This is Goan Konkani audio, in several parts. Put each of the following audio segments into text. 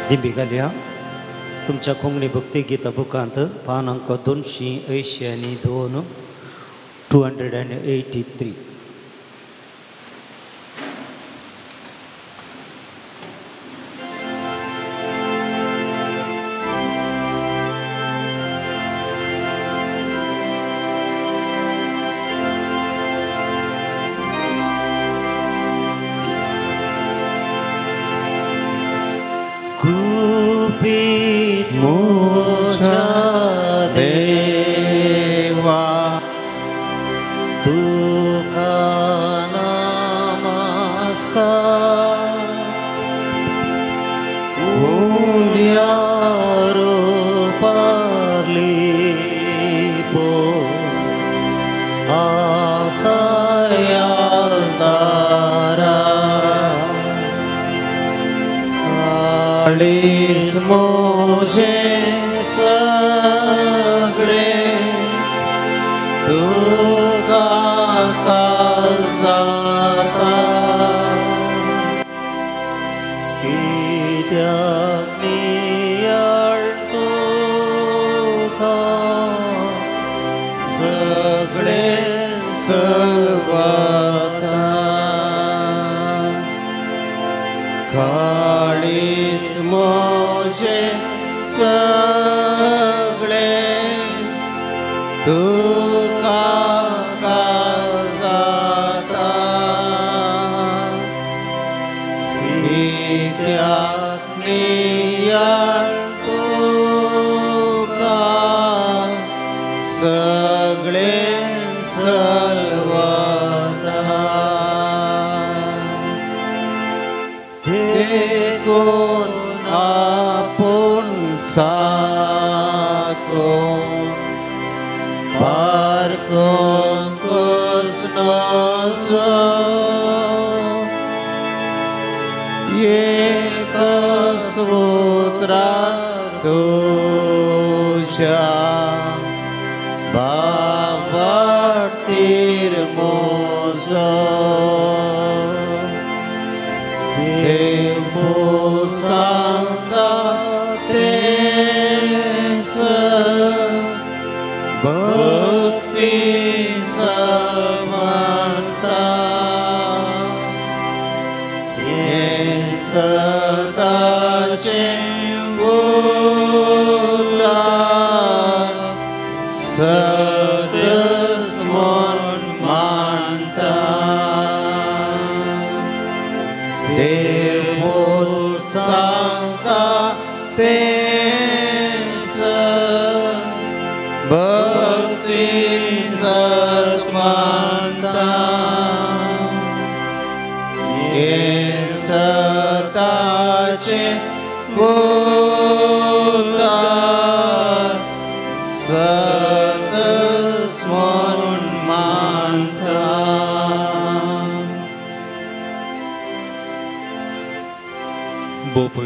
दिंबी घालया. तुमच्या कोंकणी भक्ती गीता बुकांत पान अंक 282, 283.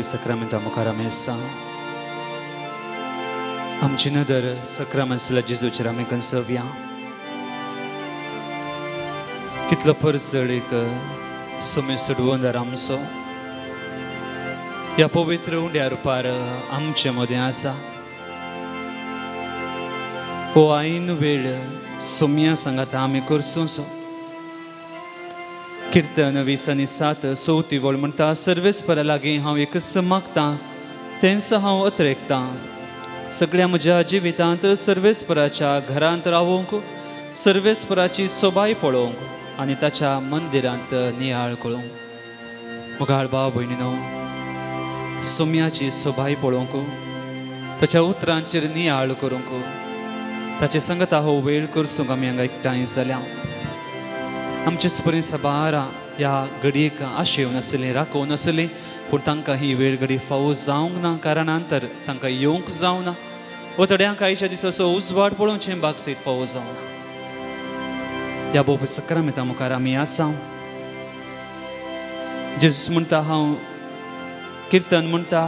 सक्रामेंता मुखार आमी आसा. आमची नदर सक्रामेंसला जेजूचेर आमी कंसवया. कितलो परजळ एक सुमे सोडवंदार आमचो ह्या पवित्र उंड्या रुपार आमचे मदें आसा. हो आयन वेळ सोम्या सांगाता आमी करसोसो. किर्तन 20:7 चवथी वळ म्हणटा, सर्वेस्परा लागीं हांव एकच मागतां, तेंच हांव अत्रेकतां. सगळ्या म्हज्या जिवितांत सर्वेस्पराच्या घरांत रावूंक, सर्वेस्पराची सोबाय पळोवंक आनी ताच्या मंदिरांत नियाळ करूंक. मुखार भाव भयणीनो, सोम्याची सोबाय पळोवंक, ताच्या उतरांचेर नियाळ करूंक, ताचे संगता हो वेळ करसूंक आमी हांगा एकठांय जाल्या. आमचे सुपरी सबारा ह्या घडयेक आशेवन आसली, राखोवन आसली, पूण तांकां ही वेळ घडी फावो जावंक ना, कारणान तर तांकां येवंक जावना वो थोड्यांक आयच्या दिसाचो उजवाड पळोवचें बाग सयत फावो जावना. ह्या भोव सक्रामेंता मुखार आमी आसा. जेजूस म्हणटा, हांव किर्तन म्हणटा,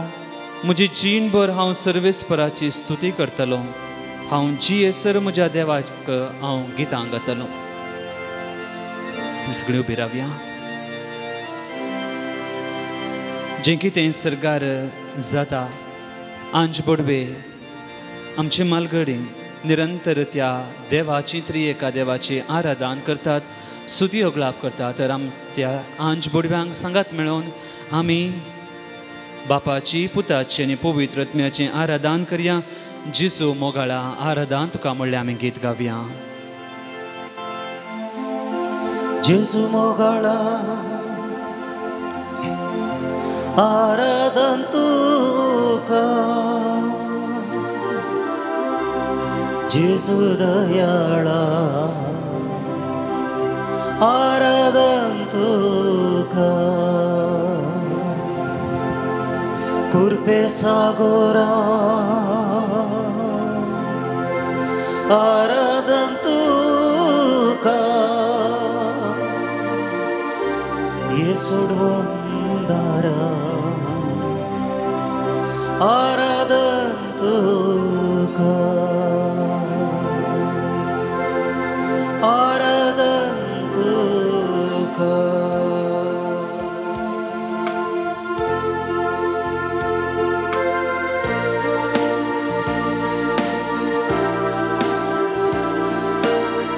म्हजी जीणभर हांव सर्वेस्पराची स्तुती करतलो, हांव जियेसर म्हज्या देवाक हांव गितां गातलो. आमी सगळीं उबी रावया. जें कितें सर्गार जाता. आंज बोडवे आमचे मालगडी निरंतर त्या देवाची त्रिएका देवाची आराधन करतात, स्तुती अगलाप करतात. तर आम त्या आंज बोडव्यांक सांगात मेळोवन आमी बापाची पुताची आनी पवित्र आत्म्याचें आराधन करया. जेजू मोगाळा आराधन तुका म्हणल्यार आमी गीत गावया. जेजू मोगाळा आराधन तुका, जेजू दयाळा आराधन तुका, कुर्पे सागोरा आराधन तुका, येसोडवंदारा आराधन तुका, आराधन तुका.